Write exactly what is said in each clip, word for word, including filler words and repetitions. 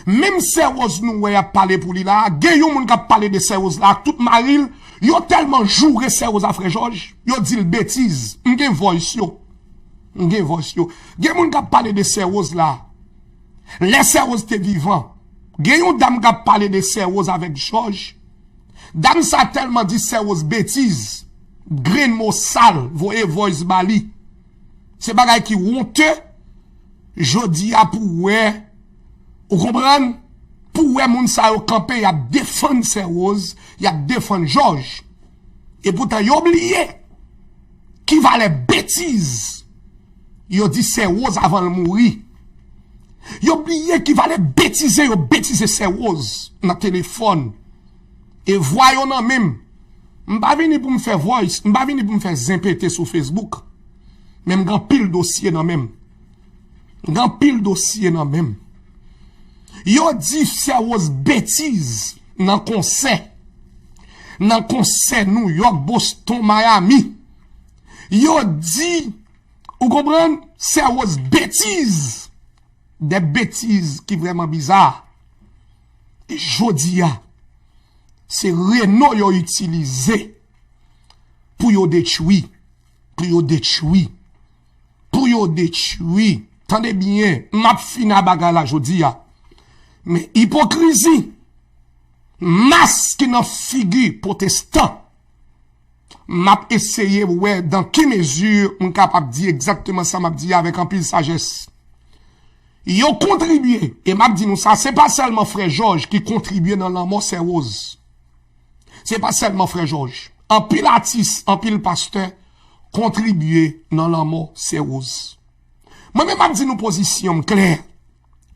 Menm Sè Rose nou wè y ap pale pou li la, gen yon moun k ap pale de Sè Rose la ak tout mari l, yo tèlman joure Sè Rose a Frè Jòj, yo di l betiz. M gen voice yo. M gen voice yo. Gen moun k ap pale de Sè Rose la. Lè Sè Rose te vivan, gen yon dam k ap pale de Sè Rose avèk Jòj. Dam sa tèlman di Sè Rose betiz, grenn mo sal, voye voice ba li. Se bagay ki wonte. Jodi a pou wè, ou konprann? Pou wè moun sa yo kanpe, y ap defann Sè Rose, y ap defann Jòj. E poutan yo bliye ki valè betiz yo di Sè Rose avan l mouri. Yo bliye ki valè betize yo betize Sè Rose nan telefòn. E vwa yo nan men m. M pa vini pou m fè voice, m pa vini pou m fè zen pete sou Facebook. Men m gen anpil dosye nan men m. M gen anpil dosye nan men m. Yo di Sè Rose betiz nan konsè. Nan konsè New York, Boston, Miami. Yo di, ou konprann, Sè Rose betiz. De betiz ki vrèman biza. E jodi a, se Reno yo itilize pou yo detwi, pou yo detwi, pou yo detwi. Tande byen, m ap fini a bagay la jodi a. Men ipokrizi, mas ki nan figi pwotestan, m ap eseye wè dan ki mezi m kapab di egzakteman sa m ap di a avèk anpil sajès. Yo kontribye, e m ap di nou sa, se pa sèlman Frè Jòj ki kontribye nan lanmò Sè Rose. Se pa sèlman Frè Jòj. Anpil atis, anpil pastè kontribye nan lanmò Sè Rose. Mwen menm m ap di nou pozisyon m klè.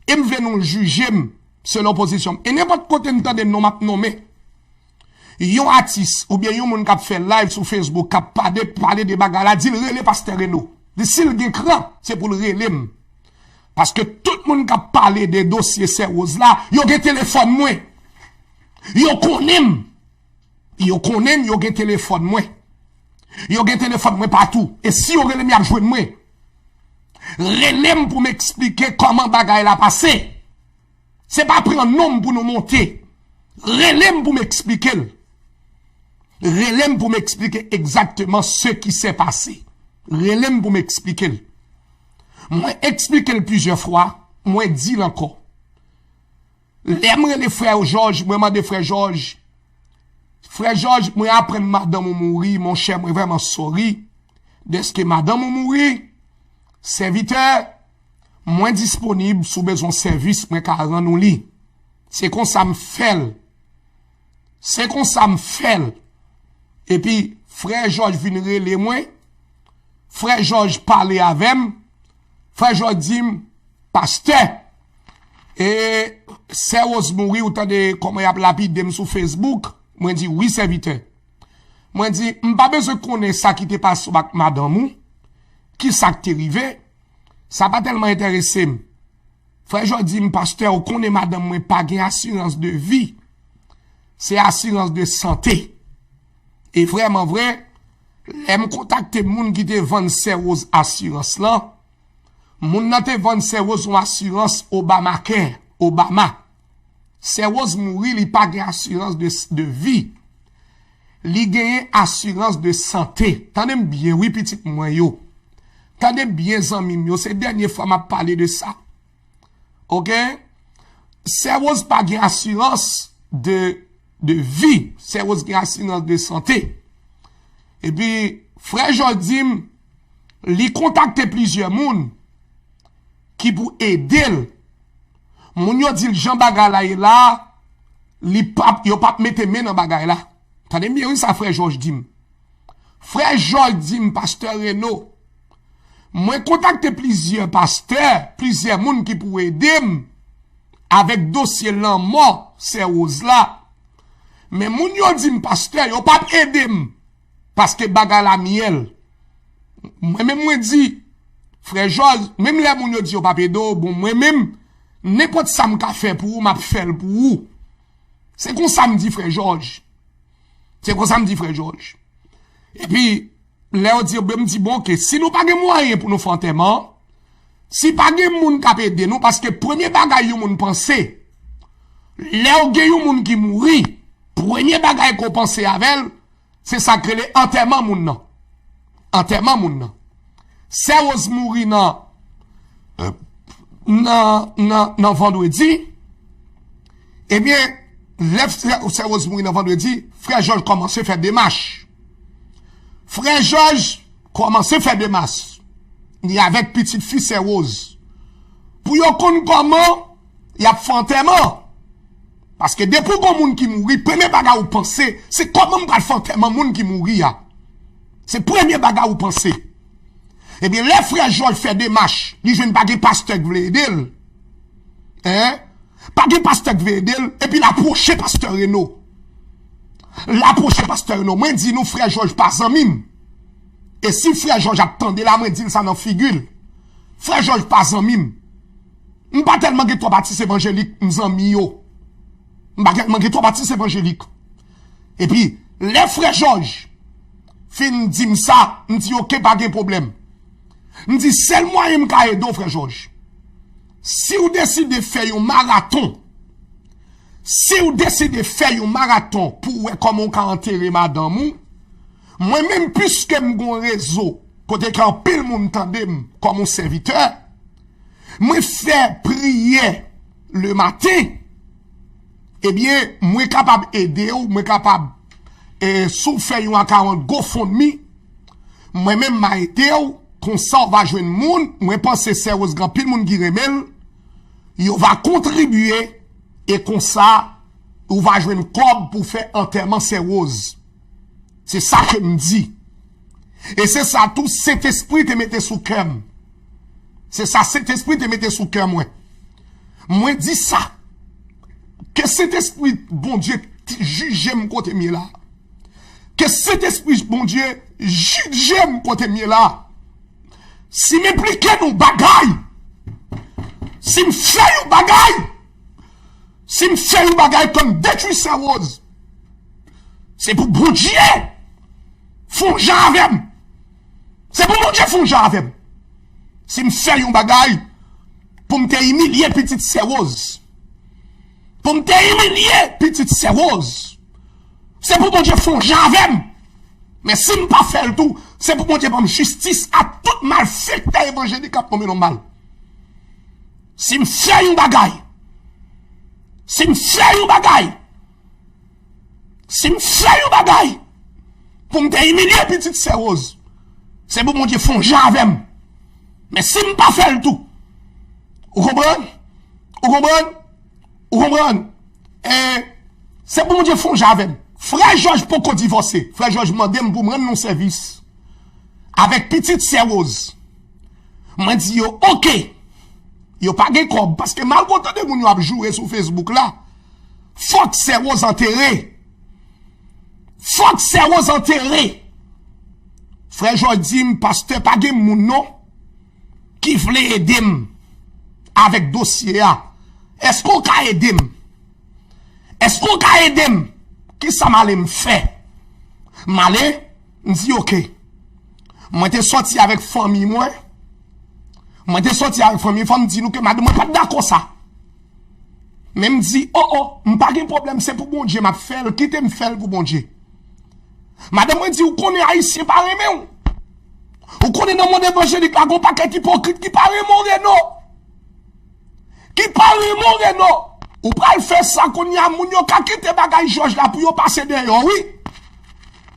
E m vle nou jije m selon pozisyon m. E nenpòt kote m tande non m ap nonmen yon atis oubyen yon moun k ap fè live sou Facebook k ap pale, pale de bagay la, di l rele pastè Reno. Di si l gen kran, se pou l rele m. Paske tout moun k ap pale de dosye Sè Rose la, yo gen telefòn mwen. Yo konnen m. Yo konnen m, yo gen telefòn mwen. Yo gen telefòn mwen patou. E si yo rele m, y ap jwenn mwen. Rele m pou m eksplike kòman bagay la pase. Se pa pran non m pou nou monte. Rele m pou m eksplike l. Rele m pou m eksplike egzakteman ce qui s'est passé. Rele m pou m eksplike l. Mwen eksplike l plizyè fwa, mwen di l ankò. Lè m rele frè Jòj, mwen mande frè Jòj, frè Jòj, mwen aprann madanm ou mouri, monchè, mwen vrèman sorry dèske madanm ou mouri. Sèvitè, mwen disponib, si w bezwen sèvis, mwen ka rann ou li. Se konsa m fè l. Se konsa m fè l. Epi, frè Jòj vin rele mwen. Frè Jòj pale avè m. Frè Jòj di m, pastè, e, sè Rose mouri, ou tande kòman y ap lapide m sou Facebook? Mwen di, wi, sèvitè. Mwen di, m pa bezwen konnen sa ki te pase w ak madanm ou, ki sa k te rive, sa pa tèlman enterese m. Frè Jòj di m, pastè, ou konnen madanm mwen pa gen asirans de vi, se asirans de sante. E vrèman vre, lè m kontakte moun ki te vann sè Rose asirans lan, moun nan te vann sè Rose yon asirans Obamacare, Obama. Sè Rose mouri, li pa gen asirans de, de vi. Li genyen asirans de sante. Tande m byen, wi, pitit mwen yo. Tande m byen, zanmi m yo. Se dènye fwa m ap pale de sa. Oke? Sè Rose pa gen asirans de, de vi. Sè Rose gen asirans de sante. Epi, frè Jòj di m, li kontakte plizyè moun ki pou ede l. Moun yo di l jan bagay la ye la, li p ap, yo p ap mete men nan bagay la. Tande m byen wi sa frè Jòj di m. Frè Jòj di m, pastè Reno, mwen kontakte plizyè pastè, plizyè moun ki pou ede m avèk dosye lanmò sè Rose la. Men moun yo di m, pastè, yo p ap ede m paske bagay la myèl. Mwen menm mwen di, frè Jòj, menm lè moun yo di yo p ap ede w, bon, mwen menm, nenpòt sa m ka fè pou ou, m ap fè l pou ou. Se konsa m di frè Jòj. Se konsa m di frè Jòj. Epi, lè yo di, ben, m di, bon, oke, si nou pa gen mwayen pou nou fè antèman, si pa gen moun k ap ede nou, paske premye bagay yon moun panse, Lè w gen yon moun ki mouri, premye bagay ke w panse avè l, se sa k rele antèman moun nan. Antèman moun nan. Sè Rose mouri nan, nan, nan, nan vandredi. Ebyen, lè sè, sè Rose mouri nan vandredi, frè Jòj kòmanse fè demach. Frè Jòj kòmanse fè demach. Li avèk pitit fi sè Rose. Pou yo konn kòman y ap fè antèman. Paske depi w gen moun ki mouri, premye bagay ou panse, se kòman m pral fè antèman moun ki mouri a. Se premye bagay ou panse. Ebyen, lè frè Jòj fè demach, li jwenn pa gen pastè k vle ede l. Hein? Pa gen pastè k vle ede l, epi l apwoche pastè Reno. L apwoche pastè Reno. Mwen di nou, frè Jòj pa zanmi m. E si frè Jòj ap tande la, mwen di l sa nan figi l. Frè Jòj pa zanmi m. M pa tèlman gen twòp atis evanjelik, m zanmi yo. M pa tèlman gen twòp atis evanjelik. Epi, lè frè Jòj fin di m sa, m di, "Oke, pa gen pwoblèm." M di, "Sèl mwayen m ka ede w, frè Jòj, si w deside fè yon maraton, si w deside fè yon maraton pou w wè kòman w ka antere madanm ou, mwen menm, piske m gen yon rezo kote ke anpil moun tande m kòm yon sèvitè, mwen fè priyè lematen, ebyen, mwen kapab ede w, mwen kapab, e, si w fè yon akawont GoFundMe, mwen menm m a ede w, konsa w va jwenn moun, mwen panse sè Rose gen anpil moun ki renmen l, yo va kontribye, e konsa, ou va jwenn kòb pou fè antèman sè Rose. Se sa ke m di. E se sa tou Sentespri te mete sou kè m. Se sa Sentespri te mete sou kè mwen. Mwen di sa. Ke Sentespri Bondye t-, jije m kote m ye la. Ke Sentespri Bondye jije m kote m ye la. Si m enplike nan yon bagay, si m fè yon bagay, si m fè yon bagay kòm detwi sè Rose, se pou Bondye fè yon jan avè m. Se pou Bondye fè yon jan avè m. Si m fè yon bagay pou m te imilye pitit sè Rose, pou m te imilye pitit sè Rose, se pou Bondye fè yon jan avè m. Men si m pa fè l tou, se pou Bondye ban m jistis a tout malfektè evanjelik k ap tonbe nan mal. Si m fè yon bagay, si m fè yon bagay, si m fè yon bagay pou m te imilye pitit sè Rose, se pou Bondye fè yon jan avè m. Men si m pa fè l tou, ou konprann? Ou konprann? Ou konprann? E se pou Bondye fè yon jan avè m. Frè Jòj poko divòse. Frè Jòj mande m pou m rann yon sèvis avèk pitit sè Rose. Mwen di yo, "Oke." Yo pa gen kòb, paske malgre w tande moun yo ap joure sou Facebook la, fòk sè Rose antere. Fòk sè Rose antere. Frè Jòj di m, "Pastè, pa gen moun non ki vle ede m avèk dosye a. Èske w ka ede m? Èske w ka ede m? Kisa m ale m fè?" M ale, m di, "Oke." Mwen te sòti avèk fanmi mwen. Mwen te sòti avèk fanmi, fò m di nou ke madanm mwen pa t dakò sa. Men m di, "O, o, m pa gen pwoblèm, se pou Bondye m ap fè l, kite m fè l pou Bondye." Madanm mwen di, "Ou konnen Ayisyen pa renmen w. Ou konnen nan mond evanjelik la, gen yon pakèt ipokrit ki pa renmen w, Reno. Ki pa renmen w, Reno. Ou pral fè sa kounye a, moun yo ka kite bagay Jòj la pou yo pase dèyè w, wi."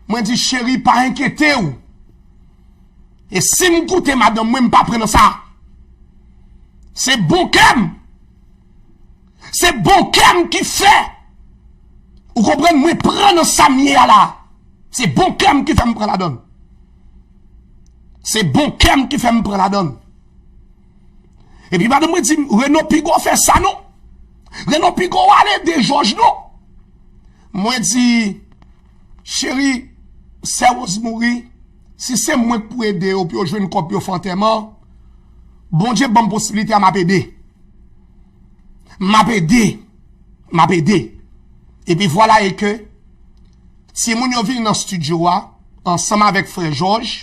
Mwen di, "Cheri, pa enkyete w. E si m koute madanm mwen, m pa pran nan sa. Se bon kè m. Se bon kè m ki fè." Ou konprann? Mwen pran nan sa m ye a la. Se bon kè m ki fè m pran ladan l. Se bon kè m ki fè m pran ladan l. Epi madanm mwen di m, "Reno, piga w fè sa non. Reno, piga w al ede Jòj non." Mwen di, "Cheri, sè Rose mouri. Si se mwen k pou ede yo pou yo jwenn kòb pou yo fè antèman, Bondye ban m posiblite a, m ap ede. M ap ede. M ap ede." Epi vwala e ke timoun yo vini nan estidyo a ansanm avèk frè Jòj,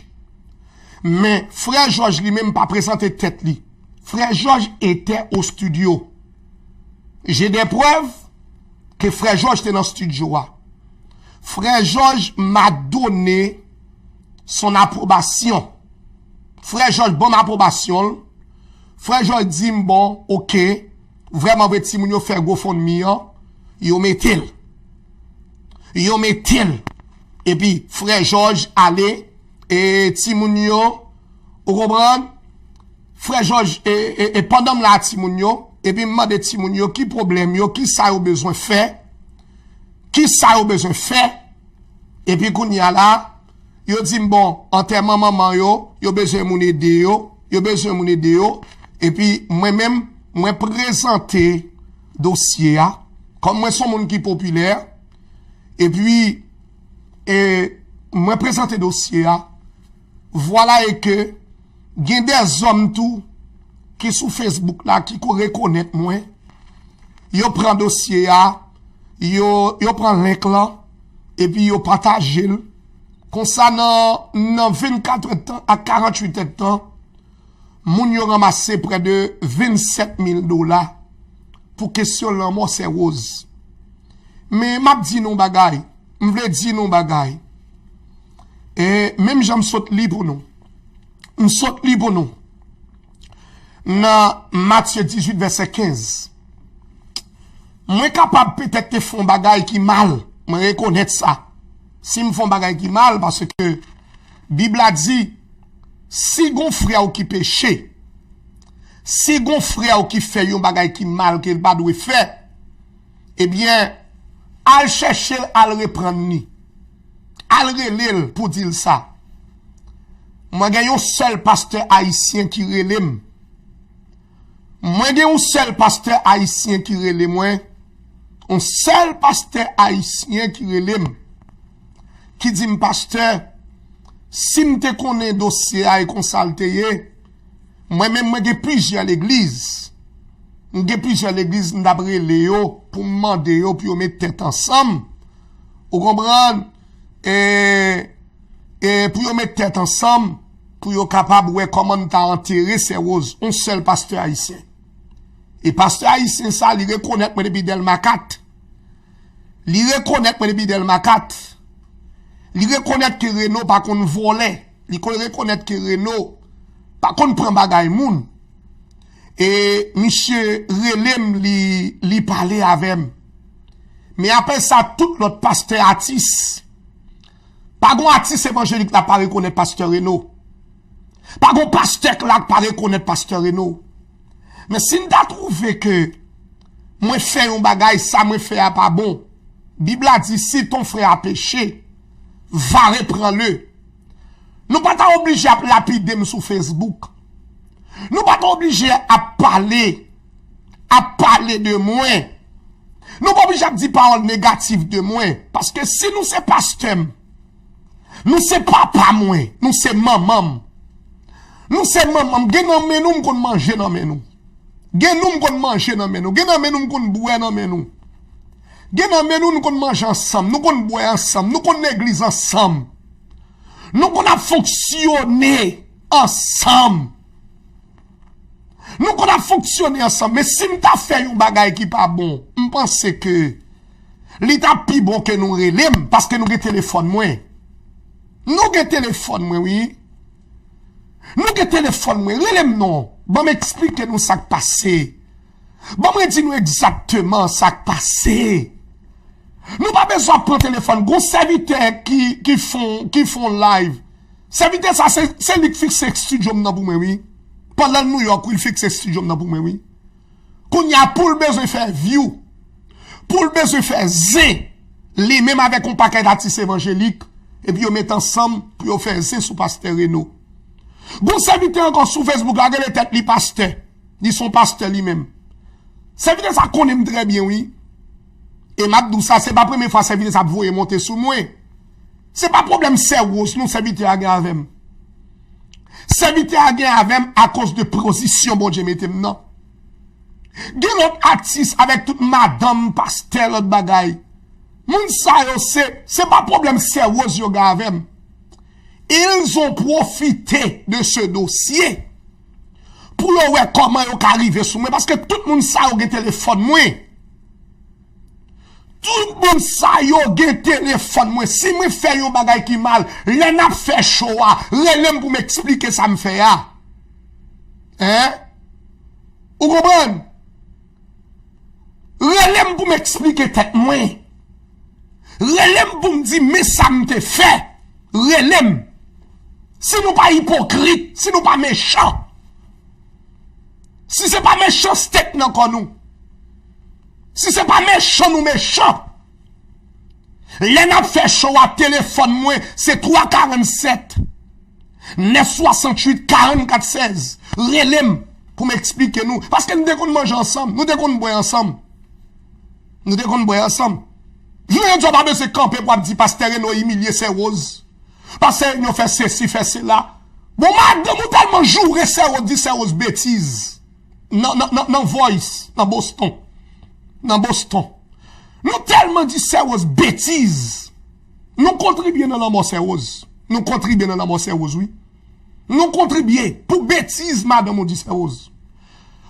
men frè Jòj li menm pa prezante tèt li. Frè Jòj etè o estidyo. J'ai des preuves, ke frè Jòj te nan estidyo a. Frè Jòj m'a donné son approbation. Frè Jòj ban m apwobasyon l. Frè Jòj di m, bon, oke, vrèman vre, timoun yo fè GoFundMe an, yo mete l. Yo mete l. Epi, frè Jòj ale, e timoun yo, ou konprann? Frè Jòj, e, e, e pandan m la a timoun yo, epi m mande timoun yo ki pwoblèm yo, ki sa yo bezwen fè, ki sa yo bezwen fè, epi kounye a la, yo di m, bon, antèman manman yo, yo bezwen moun ede yo, yo bezwen moun ede yo, epi mwen menm, mwen prezante dosye a, kòm mwen se yon moun ki popilè, epi, e, mwen prezante dosye a, vwala e ke gen dèzòm tou ki sou Facebook la ki ko rekonèt mwen, yo pran dosye a, yo, yo pran link lan, epi yo pataje l. Konsa nan, nan vennkat èdtan ak karanntuit èdtan, moun yo ranmase prè de vennsèt mil dola pou kesyon lanmò sè Rose. Men m ap di nou yon bagay, m vle di nou yon bagay. E menm jan m sot li pou nou. M sot li pou nou. Nan Matye dizuit vèsè kenz. Mwen kapab petèt te fè yon bagay ki mal. Mwen rekonèt sa. Si m fè yon bagay ki mal, paske Bib la di, si gon frè w ki peche, si gon frè w ki fè yon bagay ki mal ke l pa dwe fè, ebyen, al chèche l, al reprann li. Al rele l pou di l sa. Mwen gen yon sèl pastè ayisyen ki rele m. Mwen gen yon sèl pastè ayisyen ki rele mwen. Yon sèl pastè ayisyen ki rele m. Ki di m, pastè, si m te konnen dosye a e konsa l te ye, mwen menm mwen gen plizyè legliz. M gen plizyè legliz, m t ap rele yo pou m mande yo pou yo met tèt ansanm. Ou konprann? E, e pou yo met tèt ansanm, pou yo kapab wè kòman n ta antere sè Rose, yon sèl pastè ayisyen. E pastè ayisyen sa, li rekonèt mwen depi Dèlma kat. Li rekonèt mwen depi Dèlma kat. Li rekonèt ke Reno pa konn vòlè. Li konn rekonèt ke Reno pa konn pran bagay moun. E misye rele m, li, li pale avè m. Men apre sa, tout lòt pastè atis, pa gon atis evanjelik la pa rekonèt pastè Reno. Pa gon pastè k la k pa rekonèt pastè Reno. Men si n ta twouve ke mwen fè yon bagay, sa mwen fè a pa bon, Bib la di, si ton frè a peche, va repran le. Nou pa ta oblije ap lapide m sou Facebook. Nou pa ta oblije ap pale, ap pale de mwen. Nou pa oblije ap di pawòl negatif de mwen. Paske si nou se pastè m, nou se papa mwen, nou se manman m. Nou se manman m, gen nan men nou m konn manje nan men nou. Gen nou m konn manje nan men nou. Gen nan men nou m konn bwè nan men nou. Gen nan men nou nou konn manje ansanm, nou konn bwè ansanm, nou konn legliz ansanm. Nou konn ap fonksyone ansanm. Nou konn ap fonksyone ansanm. Men si m ta fè yon bagay ki pa bon, m panse ke li t ap pi bon ke nou rele m, paske nou gen telefòn mwen. Nou gen telefòn mwen, wi. Nou gen telefòn mwen. Rele m non. Ban m eksplike nou sa k pase. Ban mwen di nou egzakteman sa k pase. Nou pa bezwen ap pran telefòn. Gon sèvitè ki, ki fon, ki fon live. Sèvitè sa, se, se li k fikse estidyo m nan pou mwen, wi. Pandan l Nouyòk, wi, l fikse estidyo m nan pou mwen, wi. Kounye a, pou l bezwen fè view, pou l bezwen fè zen, li menm avèk yon pakèt atis evanjelik, epi yo met ansanm pou yo fè zen sou pastè Reno. Gon sèvitè ankò sou Facebook la, rele tèt li pastè. Li se yon pastè li menm. Sèvitè sa konnen m trè byen, wi. E m ap di w sa, se pa premye fwa sèvitè sa ap voye monte sou mwen. Se pa pwoblèm sè Rose, non, sèvitè a gen avè m. Sèvitè a gen avè m akoz de pozisyon Bondye mete m nan. Gen lòt atis avèk tout madanm, pastè, lòt bagay. Moun sa yo, se, se pa pwoblèm sè Rose yo gen avè m. Ils ont profité de ce dossier pou yo wè kòman yo ka rive sou mwen, paske tout moun sa yo gen telefòn mwen. Tout moun sa yo gen telefòn mwen. Si mwen fè yon bagay ki mal, lè n ap fè show a, rele m pou m eksplike sa m fè a. Hein? Ou konprann? Rele m pou m eksplike tèt mwen. Rele m pou m di men sa m te fè. Rele m. Si nou pa ipokrit, si nou pa mechan. Si se pa mechanste k nan kò nou. Si se pa mechan nou mechan. Lè n ap fè show a, telefòn mwen se twa karannsèt nèf swasanntuit karannkat sèz. Rele m pou m eksplike nou. Paske nou te konn manje ansanm, nou te konn bwè ansanm. Nou te konn bwè ansanm. Jounen jodi a w pa bezwen kanpe pou ap di pastè Reno imilye Sè Rose. Pastè Reno fè sesi, fè sela. Bon, madanm ou tèlman joure Sè Rose, di Sè Rose betiz. Nan, nan, nan, nan Voice, nan Boston. Nan Boston. Nou tèlman di Sè Rose betiz. Nou kontribye nan lanmò Sè Rose. Nou kontribye nan lanmò Sè Rose, wi. Nou kontribye pou betiz madanm ou di Sè Rose.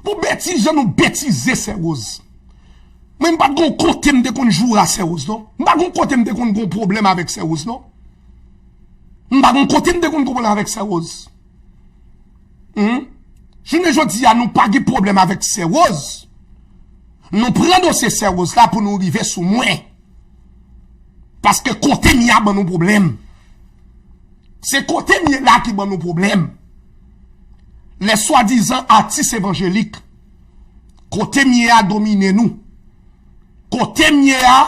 Pou betiz jan nou betize Sè Rose. Mwen, m pa t gon kote m te konn joure a Sè Rose, non. M pa gon kote m te konn gon pwoblèm avèk Sè Rose, non. M pa gon kote m te konn gon pwoblèm avèk Sè Rose. Hmm? Jounen jodi a, nou pa gen pwoblèm avèk Sè Rose. Nou pran dosye Sè Rose la pou nou rive sou mwen. Paske kote m ye a ban nou pwoblèm. Se kote m ye la ki ban nou pwoblèm. Lè swadizan atis evanjelik, kote m ye a domine nou. Kote m ye a,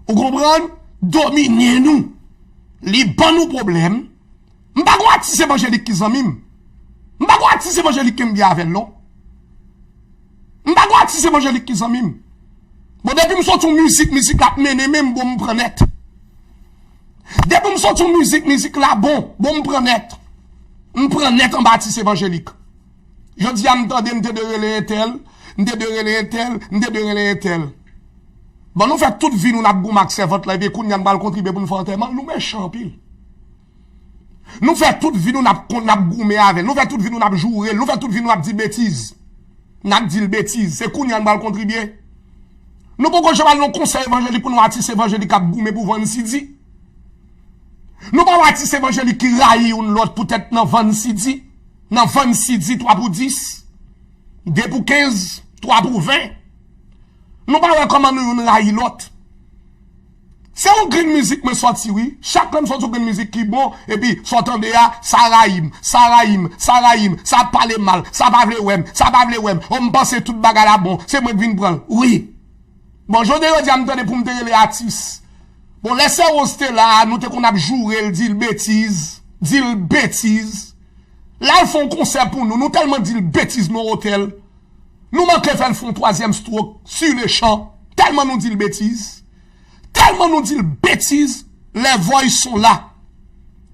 ou konprann, domine nou. Li ban nou pwoblèm. M pa gon atis evanjelik ki zanmi m. M pa gon atis evanjelik ke m byen avè l, non. M pa gon atis evanjelik ki zanmi m. Bon, depi m soti yon mizik, mizik la ap mennen men m, bon, m pran nèt. Depi m soti yon mizik, mizik la bon, bon, m pran nèt. M pran nèt anba atis evanjelik. Jodi a, m tande m te dwe rele entèl, m te dwe rele entèl, m te dwe rele entèl. Bon, nou fè tout vi nou n ap goumen ak sèvant la, epi kounye a n pral kontribye pou n fè antèman l, nou mechan anpil. Nou fè tout vi nou n ap kon-, n ap goumen avè l. Nou fè tout vi nou n ap joure l. Nou fè tout vi nou n ap di betiz. N ap di l betiz. Se kounye a n pral kontribye. Nou poko janm al nan konsèy evanjelik pou nou atis evanjelik ap goumen pou vann sidi. Nou pa wè atis evanjelik ki rayi youn lòt poutèt nan vann sidi. Nan vann sidi, twa pou dis. De pou kenz, twa pou ven. Nou pa wè kòman nou youn rayi lòt. Se yon grenn mizik mwen sòti, wi. Chak lè m sòti yon grenn mizik ki bon, epi sa w tande a, sa rayi m, sa rayi m, sa rayi m, sa ap pale m mal, sa pa vle wè m, sa pa vle wè m. O, m panse tout bagay la bon, se mwen k vin pran l. Wi. Bon, jodi a, jodi a, m tande pou m te rele atis. Bon, lè Sè Rose te la, nou te konn ap joure l, di l betiz, di l betiz. L al fè yon konsè pou nou, nou tèlman di l betiz nan otèl. Nou manke fè l fè yon twazyèm stroke sur le champ. Tèlman nou di l betiz. Tèlman nou di l betiz. Les voices sont là.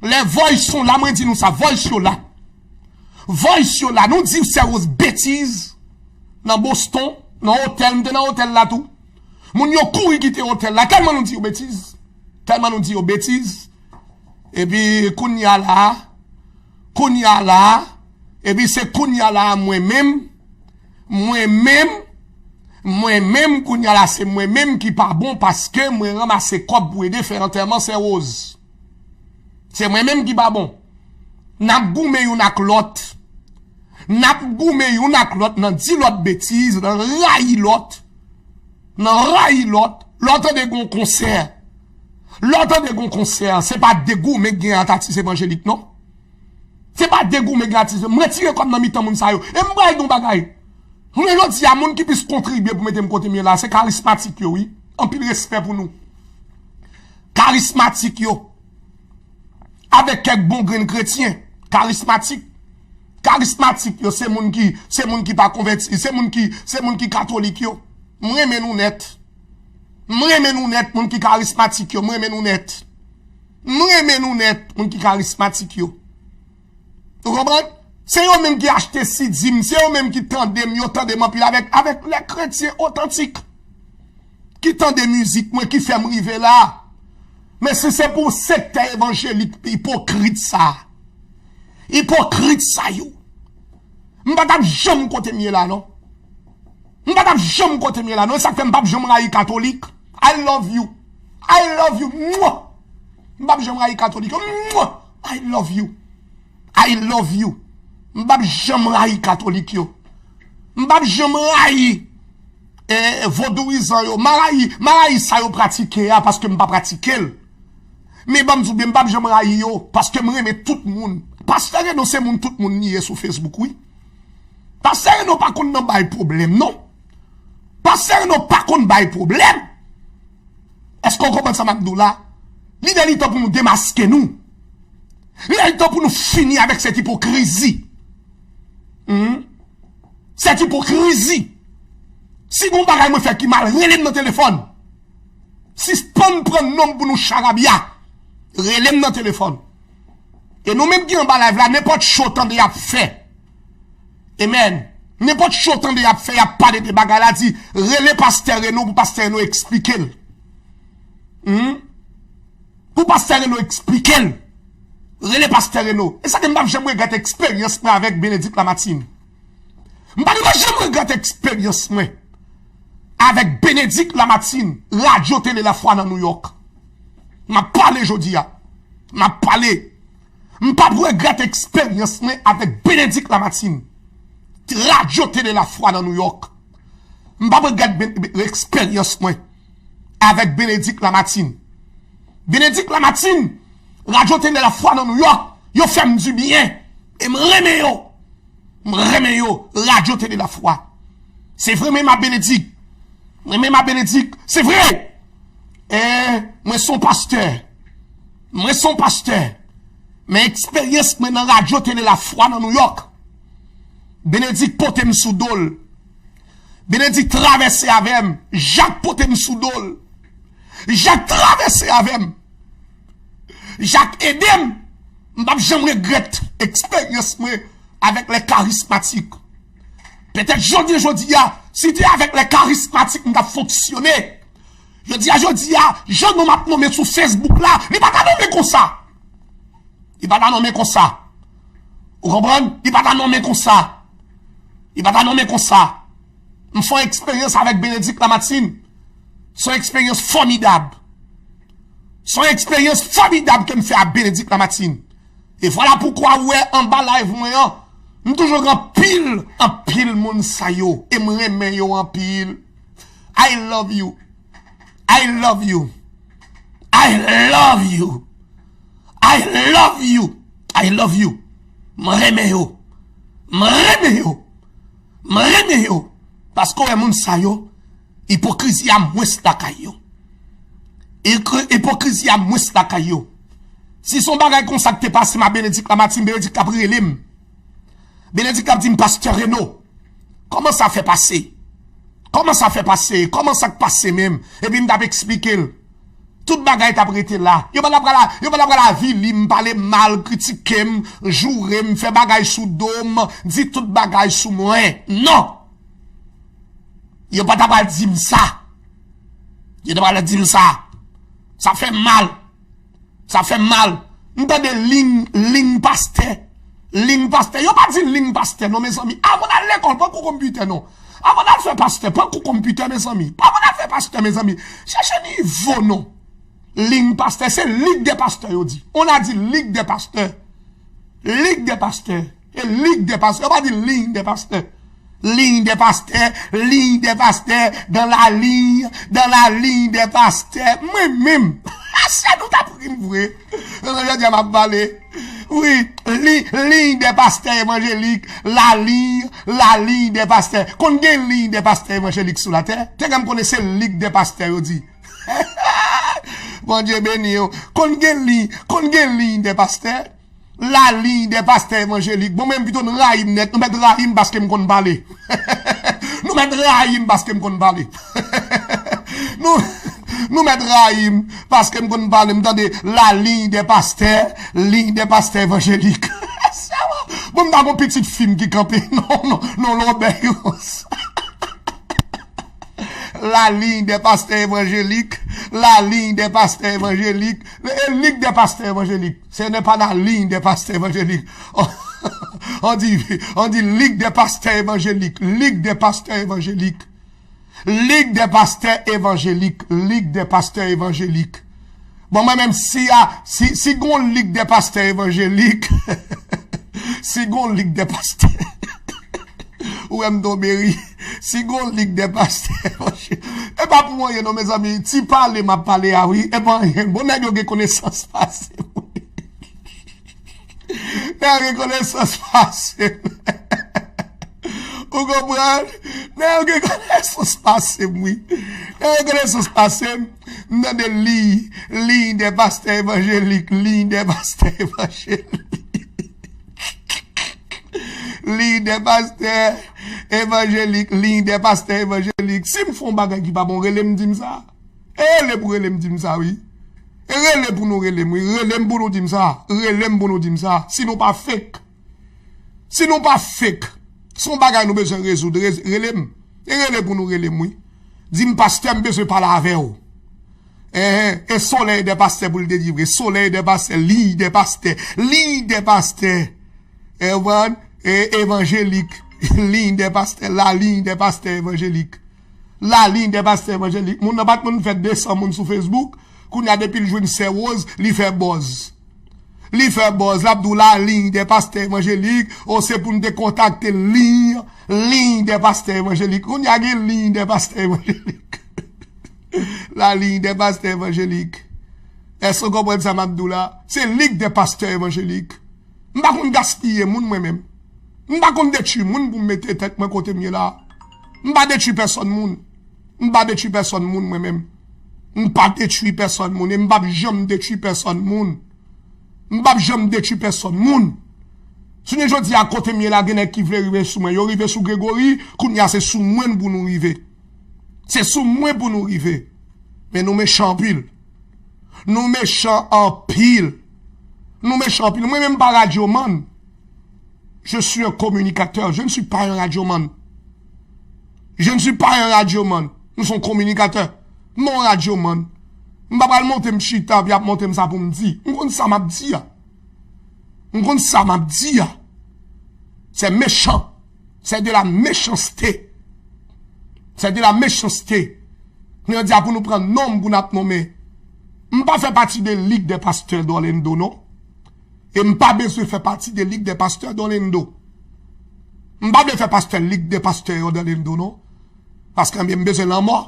Les voices sont là. Mwen di nou sa. Voice yo la. Voice yo la. Nou di Sè Rose betiz. Nan Boston. Nan otèl. M te nan otèl la tou. Moun yo kouri kite otèl la. Tèlman nou di yo betiz. Tèlman nou di yo betiz. Epi kounye a la. Kounye a la. Epi se kounye a la mwen menm. Mwen menm, mwen menm, kounye a la, se mwen menm ki pa bon paske mwen ranmase kòb pou ede fè antèman Sè Rose. Se mwen menm ki pa bon. N ap goumen youn ak lòt. N ap goumen youn ak lòt nan di lòt betiz, nan rayi lòt. Nan rayi lòt. Lè w tande gon konsè. Lè w tande gon konsè, se pa de goumen k gen ant atis evanjelik, non. Se pa de goumen gratis. M retire kò m nan mitan moun sa yo. E m pral di yon bagay. Jounen jodi a, moun ki plis kontribye pou mete m kote m ye la, se karismatik yo, wi. Anpil respè pou nou. Karismatik yo. Avèk kèk bon grenn kretyen. Karismatik. Karismatik yo, se moun ki, se moun ki pa konvèti, se moun ki, se moun ki katolik yo. M renmen nou nèt. M renmen nou nèt, moun ki karismatik yo, m renmen nou nèt. M renmen nou nèt, moun ki karismatik yo. Ou konprann? Se yo menm ki achte sidi m, se yo menm ki tande m, yo tande m anpil avèk, avèk lè kretyen otantik. Ki tande mizik mwen, ki fè m rive la. Men si se pou sektè evanjelik ipokrit sa. Ipokrit sa yo. M pa t ap janm kote m ye la, non. M pa t ap janm kote m ye la, non. E sa k fè m p ap janm rayi katolik. I love you. I love you. Mwa. M p ap janm rayi katolik yo. Mwa. I love you. I love you. M p ap janm rayi katolik yo. M p ap janm rayi eh, vodouyizan yo. M a rayi, m a rayi sa yo pratike a paske m pa pratike l. Men ban m di w byen, m p ap janm rayi yo paske m renmen tout moun. Pastè Reno se moun tout moun li ye sou Facebook, wi. Pastè Reno pa konn nan bay pwoblèm, non. Pastè Reno pa konn bay pwoblèm. Èske w konprann sa m ap di w la? Li lè li tan pou nou demaske nou. Li lè li tan pou nou fini avèk sèt ipokrizi. Hmm? Sèt ipokrizi. Si gon bagay mwen fè ki mal, rele m nan telefòn. Sispann pran non m pou nou charabya. Rele m nan telefòn. E nou menm ki anba live la, nenpòt cho tande y ap fè. Amen. Nenpòt cho tande y ap fè, y ap pale de bagay la, di, rele pastè Reno pou pastè Reno eksplike l. Hmm? Pou pastè Reno eksplike l. Rele pastè Reno. E sa ke m p ap janm regrèt eksperyans mwen avèk Benedict Lamartine. M pa t janm regrèt eksperyans mwen avèk Benedict Lamartine, Radyo Tele Lafwa nan Nouyòk. M ap pale jodi a. M ap pale. M p ap regrèt eksperyans mwen avèk Benedict Lamartine, Radyo Tele Lafwa nan Nouyòk. M p ap regrèt ben- ben- eksperyans mwen avèk Benedict Lamartine. Benedict Lamartine, Radyo Tele Lafwa nan Nouyòk, yo fè m dibyen. E m renmen yo. M renmen yo, Radyo Tele Lafwa. Se vre, men m ap Benedict. Mwen menm a Benedict, se vre. E mwen se yon pastè. Mwen se yon pastè. Men eksperyans mwen nan Radyo Tele Lafwa nan Nouyòk, Benedict pote m sou do l. Benedict travèse avè m. Jak pote m sou do l. Jak travèse avè m. Jak ede m. M p ap janm regrèt eksperyans mwen avèk lè karismatik. Petèt jodi, jodi a, si te avèk lè karismatik m t ap fonksyone. Jodi a, jodi a, jan non m ap nonmen sou Facebook la, li pa ta nonmen konsa. Li pa ta nonmen konsa. Ou konprann? Li pa ta nonmen konsa. Li pa ta nonmen konsa. M fè yon eksperyans avèk Benedict Lamartine. Se yon eksperyans fòmidab. Se yon eksperyans fòmidab ke m fè ak Benedict Lamartine. E vwala poukwa ou wè anba live mwen an, m toujou gen anpil, anpil moun sa yo. E m renmen yo anpil. I love you. I love you. I love you. I love you. I love you. M renmen yo. M renmen yo. M renmen yo. Paske w wè moun sa yo, ipokrizi a mwens lakay yo. Ipokrizi a mwens lakay yo. Si se yon bagay konsa k te pase m a Benedict Lamartine, Benedict t ap rele m. Benedict t ap di m, Pastè Reno, kòman sa fè pase? Kòman sa fè pase? Kòman sa k pase menm? Epi m t ap eksplike l. Tout bagay t ap rete la. Yo pa t ap pral, yo pa t ap pral avili m, pale m mal, kritike m, joure m, fè bagay sou do m, di tout bagay sou mwen. Non! Yo pa t ap pral di m sa. Yo te pral di m sa. Sa fè m mal. Sa fè m mal. M tande liy, liy pastè. Liy pastè. Yo pa di liy pastè non, mezanmi. Avan n al lekòl, pran kou konpitè non. Avan n al fè pastè, pran kou konpitè, mezanmi. Avan n al fè pastè, mezanmi. Chèche nivo non. Liy pastè, se ligue des pasteurs yo di. On a dit ligue des pasteurs. Ligue des pasteurs. E ligue des pasteurs. Yo pa di ligne des pasteurs. Ligne des pasteurs, ligne des pasteurs, dans la ligne, dans la ligne des pasteurs. Mwen menm. Se nou t ap ri m vre. Jodi a m ap pale. Wi, li, ligne des pasteurs évangéliques, la ligne, la ligne des pasteurs. Konn gen ligne des pasteurs évangéliques sou latè? Te gen m konnen se ligue des pasteurs yo di. Bondye beni yo. Konn gen liy, konn gen liy de pastè. La liy de pastè evanjelik. Bon, men pito n rayi m nèt. Nou mèt rayi m paske m konn pale. Nou mèt rayi m paske m konn pale. Nou, nou mèt rayi m paske m konn pale. M tande la liy de pastè, liy de pastè evanjelik. Bon, m ta gon pitit fi m ki kanpe. Non, non, non, Lobè yo. La ligne des pasteurs évangéliques, la ligne des pasteurs évangéliques, e lig de pastè evanjelik. Ce n'est pas la ligne des pasteurs évangéliques. On dit, on dit lig de pastè evanjelik, lig de pastè evanjelik. Ligue des pasteurs évangéliques, Ligue des pasteurs évangéliques. Bon, mwen menm, si a, si, si gon Ligue des pasteurs évangéliques, si gon Ligue des pasteurs, ou wè m tonbe ri. Si gon Ligue des pasteurs évangéliques. E pa pou anyen non, mezanmi. Ti pale m ap pale a, wi. E pa anyen. Bon, nèg yo gen konesans pase m. Nèg yo gen konesans pase m. Ou konprann? Nèg yo gen konesans pase m, wi. Nèg yo gen konesans pase m. M tande liy, liy dè pastè evanjelik, liy dè pastè evanjelik. Liy dè pastè evanjelik, liy dè pastè evanjelik. Si m fè yon bagay ki pa bon, rele m di m sa. E rele pou rele m di m sa, wi. E rele pou nou rele m, wi. Rele m pou nou di m sa. Rele m pou nou di m sa. Si nou pa fake. Si nou pa fake. Se yon bagay nou bezwen rezoud. Re- Rele m. E rele pou nou rele m, wi. Di m, pastè, m bezwen pale avè w. Enhen, e solèy dè pastè pou l delivre. Solèy dè pastè, liy dè pastè, liy dè pastè. E w konprann? E evanjelik, liy dè pastè, la liy dè pastè evanjelik. La liy dè pastè evanjelik. Moun nan pa t konn fè de san moun sou Facebook. Kounye a, depi l jwenn Sè Rose, li fè buzz. Li fè buzz, l ap di w la liy dè pastè evanjelik, o se pou n te kontakte liy, liy dè pastè evanjelik. Kounye a gen liy dè pastè evanjelik. La liy dè pastè evanjelik. Èske w konprann sa m ap di w la? Se lig dè pastè evanjelik. M pa konn gaspiye moun, mwen menm. M pa konn detwi moun pou m mete tèt mwen kote m ye la. M pa detwi pèsòn moun. M pa detwi pèsòn moun, mwen menm. M pa detwi pèsòn moun e m p ap janm detwi pèsòn moun. M p ap janm detwi pèsòn moun. Jounen jodi a, kote m ye la, gen nèg ki vle rive sou mwen. Yo rive sou Gregory, kounye a se sou mwen pou nou rive. Se sou mwen pou nou rive. Men nou mechan anpil. Nou mechan anpil. Nou mechan anpil. Mwen menm m pa radyomann. Je suis un communicateur. Je ne suis pas un radyomann. Je ne suis pas un radyomann. M se yon kominikatè. M pa yon radyomann. M pa pral monte m chita, epi y ap monte m sa pou m di. M konn sa m ap di a. M konn sa m ap di a. C'est méchant. C'est de la méchanceté. C'est de la méchanceté. Kounye a di a pou nou pran nonm pou n ap nonmen. M pa fè pati de lig dè pastè Dorlendo, non. E m pa bezwen fè pati de lig dè pastè Dorlendo. M pa vle fè pastè lig dè pastè Dorlendo, non. Paske m bezwen lanmò.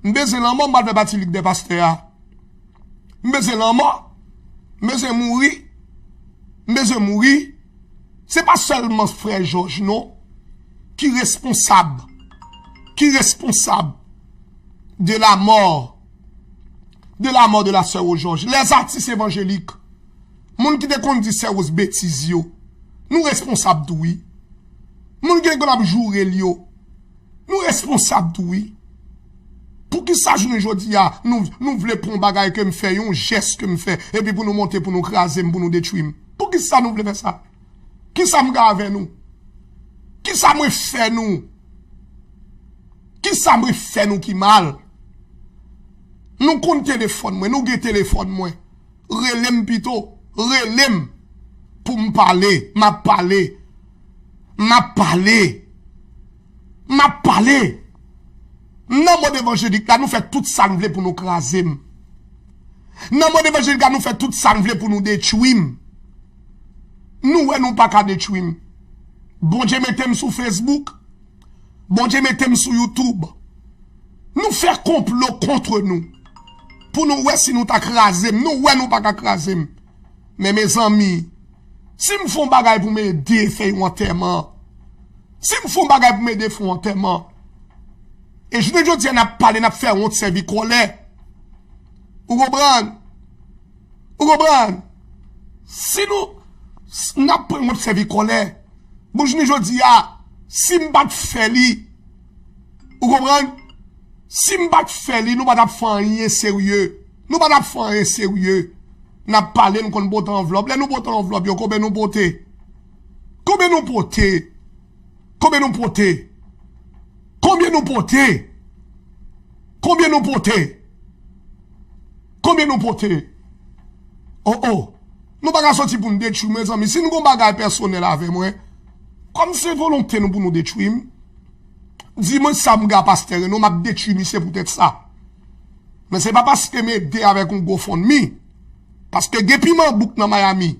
M bezwen lanmò, m pa fè pati lig dè pastè a. M bezwen lanmò. M bezwen mouri. M bezwen mouri. Se pa sèlman frè Jòj, non, ki responsab, ki responsab de la mort, de la mort de la sœur Rose Georges. Les artistes évangéliques, moun ki te konn di sè Rose betiz yo, nou responsab tou, wi. Moun ki te konn ap joure l yo, nou responsab tou, wi. Poukisa jounen jodi a, nou, nou vle pran yon bagay ke m fè, yon jès ke m fè, epi pou nou monte, pou nou kraze m, pou nou detwi m? Poukisa nou vle fè sa? Kisa m gen avè nou? Kisa mwen fè nou? Kisa mwen fè nou ki mal? Nou konn telefòn mwen, nou gen telefòn mwen. Rele m pito, rele m pou m pale, m ap pale, m ap pale, m ap pale. Nan mond evanjelik la, nou fè tout sa n vle pou nou kraze m. Nan mond evanjelik la, nou fè tout sa n vle pou nou detwi m. Nou wè nou pa ka detwi m. Bondye mete m sou Facebook. Bondye mete m sou YouTube. Nou fè konplo kont nou. Pou nou wè si nou ta kraze m. Nou wè nou pa ka kraze m. Men mezanmi, si m fè yon bagay pou m ede fè yon antèman, si m fè yon bagay pou m ede fè yon antèman, e jounen jodi a n ap pale, n ap fè wont sèvi kòlè. Ou konprann? Ou konprann? Si nou, s- n ap pran wont sèvi kòlè, bon, jounen jodi a, si m pa t fè li, ou konprann? Si m pa t fè li, nou pa t ap fè anyen serye. Nou pa t ap fè anyen serye. N ap pale, n konn pote anvlòp. Lè nou pote anvlòp yo, konbyen nou pote? Konbyen nou pote? Konbyen nou pote? Konbyen nou pote? Konbyen nou pote? Konbyen nou pote? Oh, oh. Nou pa ka soti pou n detwi m, mezanmi. Si nou gon bagay pèsonèl avè mwen, kòm se volonte nou pou nou detwi m, Di mwen sa m gen a pastè Reno, m ap detwi misye poutèt sa. Men se pa paske m ede avèk yon GoFundMe. Paske gen piman bouk nan Miami.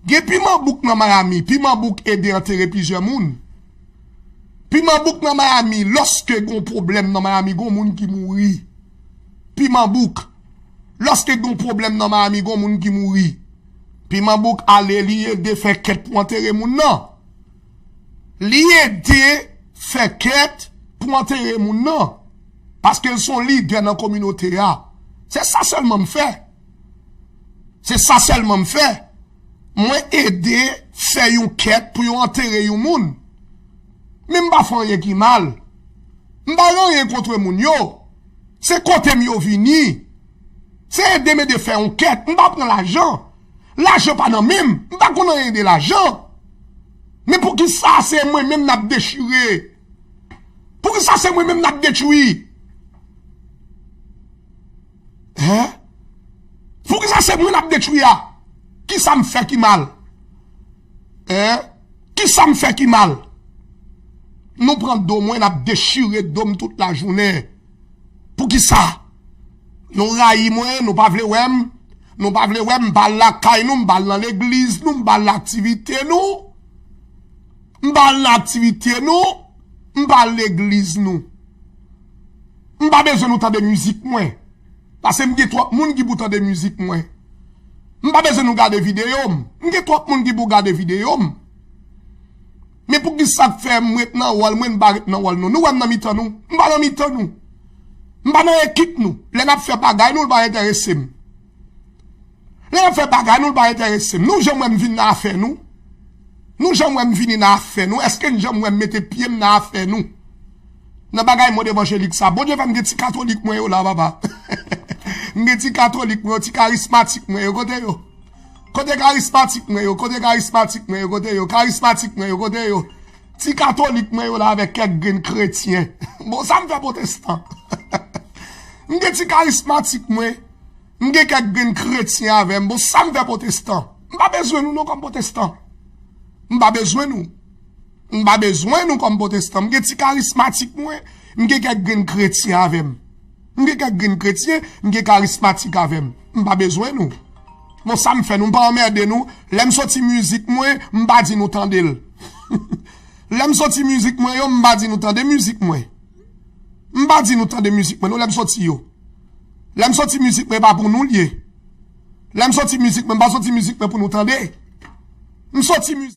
Gen piman bouk nan Miami. Piman bouk ede antere plizyè moun. Piman bouk nan Miami, lòske gen yon pwoblèm nan Miami, gen yon moun ki mouri. Piman bouk. Lòske gen yon pwoblèm nan Miami, gen yon moun ki mouri. Piman bouk ale, li ede fè kèt pou antere moun nan. Li ede fè kèt pou antere moun nan. Paske l se yon lidè nan kominote a. Se sa sèlman m fè. Se sa sèlman m fè. Mwen ede fè yon kèt pou yo antere yon moun. Men m pa fè anyen ki mal. M pa gen anyen kont moun yo. Se kote m yo vini. Se ede m ede fè yon kèt. M pa pran lajan. Lajan pa nan men m. M pa konn anyen de lajan. Men poukisa se mwen menm n ap dechire? Poukisa se mwen menm n ap detwi? Hein? Poukisa se mwen n ap detwi a? Kisa m fè ki mal? Hein? Kisa m fè ki mal? Nou pran do mwen, n ap dechire do m tout lajounen. Poukisa? Nou rayi mwen, nou pa vle wè m. Nou pa vle wè m, m pa al lakay nou, m pa al nan legliz nou, m pa al nan aktivite nou. M pa al nan aktivite nou, m pa al legliz nou. M pa bezwen nou tande mizik mwen. Paske m gen twòp moun ki pou tande mizik mwen. M pa bezwen nou gade videyo m. M gen twòp moun ki pou gade videyo m. Men poukisa k fè m ret nan wòl mwen, m pa ret nan wòl nou? Nou wè m nan mitan nou? M pa nan mitan nou. M pa nan ekip nou. Lè n ap fè bagay nou, l pa enterese m. Lè n ap fè bagay nou, l pa enterese m. Nou janm wè m vin nan afè nou? Nou janm wè m vini nan afè nou? Èske n janm wè m mete pye m nan afè nou? Nan bagay mond evanjelik sa. Bondye fè m gen ti katolik mwen yo la, papa. M gen ti katolik mwen yo, ti karismatik mwen yo, kote yo? Kote karismatik mwen yo? Kote karismatik mwen yo? Kote yo? Karismatik mwen yo, kote yo? Ti katolik mwen yo la avèk kèk grenn kretyen. Bon, sa m fè pwotestan? M gen ti karismatik mwen. M gen kèk grenn kretyen avè m. Bon, sa m fè pwotestan? M pa bezwen nou non kòm pwotestan. M pa bezwen nou. M pa bezwen nou kòm pwotestan. M gen ti karismatik mwen. M gen kèk grenn kretyen avè m. M gen kèk grenn kretyen, m gen karismatik avè m. M pa bezwen nou. Bon, sa m fè nou? M pa anmède nou. Lè m soti mizik mwen, m pa di nou tande l. Lè m soti mizik mwen yo, m pa di nou tande mizik mwen. M pa di nou tande mizik mwen, non, lè m soti yo. Lè m soti mizik mwen, e pa pou nou l ye. Lè m soti mizik mwen, m pa soti mizik mwen pou nou tande. M soti mizik